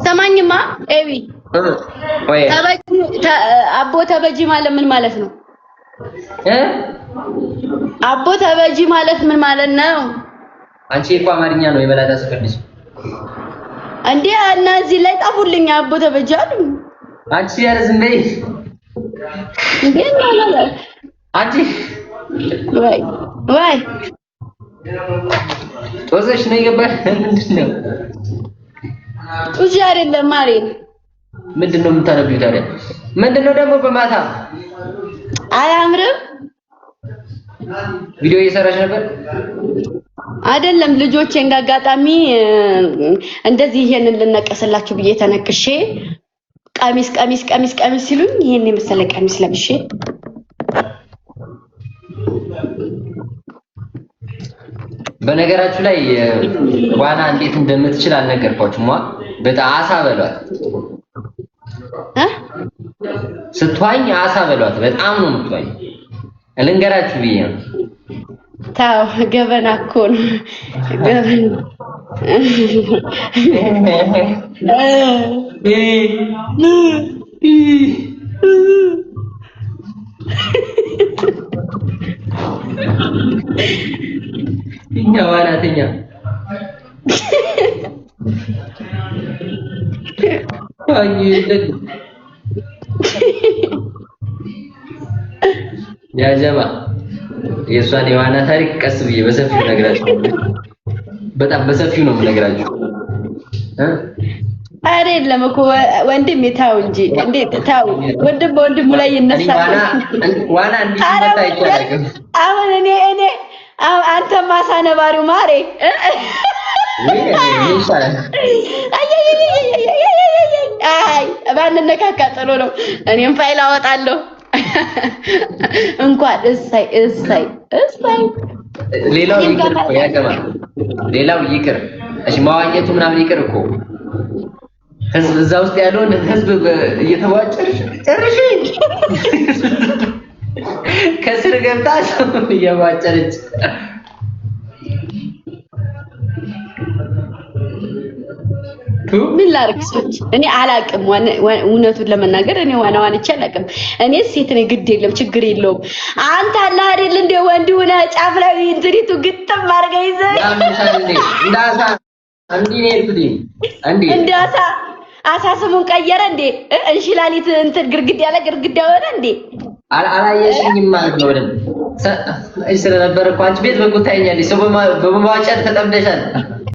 ሰማኝማ ኤቢ አቦ ተበጂ ማለት ምን ማለት ነው? አቦ ተበጂ ማለት ምን ማለት ነው? አንቺ እኮ አማርኛ ነው የመላጣ ሰፈር ልጅ እንዴ! እና እዚህ ላይ ጻፉልኝ አቦ ተበጂ አሉ። አንቺ ኧረ ዝም በይ እንዴ! አንቺ ወይ ወይ ጦዘሽ ነው የገባሽ? ምንድን ነው ጡዚ አይደለም ማሬ። ምንድን ነው የምታነቢው ታዲያ? ምንድን ነው ደግሞ በማታ አያምርም? ቪዲዮ እየሰራሽ ነበር አይደለም? ልጆቼ እንዳጋጣሚ እንደዚህ ይሄንን ልነቀስላችሁ ብዬ ተነቅሼ ቀሚስ ቀሚስ ቀሚስ ቀሚስ ሲሉኝ ይሄን የመሰለ ቀሚስ ለብሼ በነገራችሁ ላይ ዋና እንዴት እንደምትችል አልነገርኳችሁም። በጣም አሳ በሏት ስትዋኝ አሳ በሏት። በጣም ነው የምትዋኝ። ልንገራችሁ ብዬ ነው። ታው ገበና እኮ ነው ገበና። እኛ ዋናተኛ ያ ጀማ የእሷን የዋና ታሪክ ቀስ ብዬ በሰፊው እነግራችኋለሁ። በጣም በሰፊው ነው የምነግራችሁ። ኧረ የለም እኮ ወንድሜ ተው እንጂ እንዴት ተው፣ ወንድም በወንድሙ ላይ ይነሳል። ዋና እንዲህ ሲመታ አይቻልም። አሁን እኔ እኔ አንተ ማሳ ነባሪው ማሬ አይ ባንነካካ ጥሩ ነው። እኔም ፋይል አወጣለሁ። እንኳን እሰይ እሰይ እሰይ። ሌላው ይቅር እኮ ያገባል። ሌላው ይቅር እሺ፣ መዋኘቱ ምናምን ይቅር እኮ ህዝብ እዛ ውስጥ ያለውን ህዝብ እየተቧጨርሽ ጨርሽ ከስር ገብታ እየቧጨረች ምን ላድርግ? ሰዎች እኔ አላቅም። እውነቱን ለመናገር እኔ ዋና ዋንቼ አላቅም። እኔ ሴት ነኝ፣ ግድ የለም ችግር የለውም። አንተ አለህ አይደል እንደ ወንድ ሆነህ ጫፍ ላይ እንትኒቱ ግጥም አድርገህ ይዘህ እንደ አሳ አሳ ስሙን ቀየረ እንዴ? እንሽላሊት እንትን ግርግዳ ያለ ግርግዳ ሆነ እንዴ? አላየሽኝም ማለት ነው። በደንብ ስለነበረ እኮ አንቺ ቤት በኩል ታይኛለሽ። ሰው በመዋጨት ተጠምደሻል።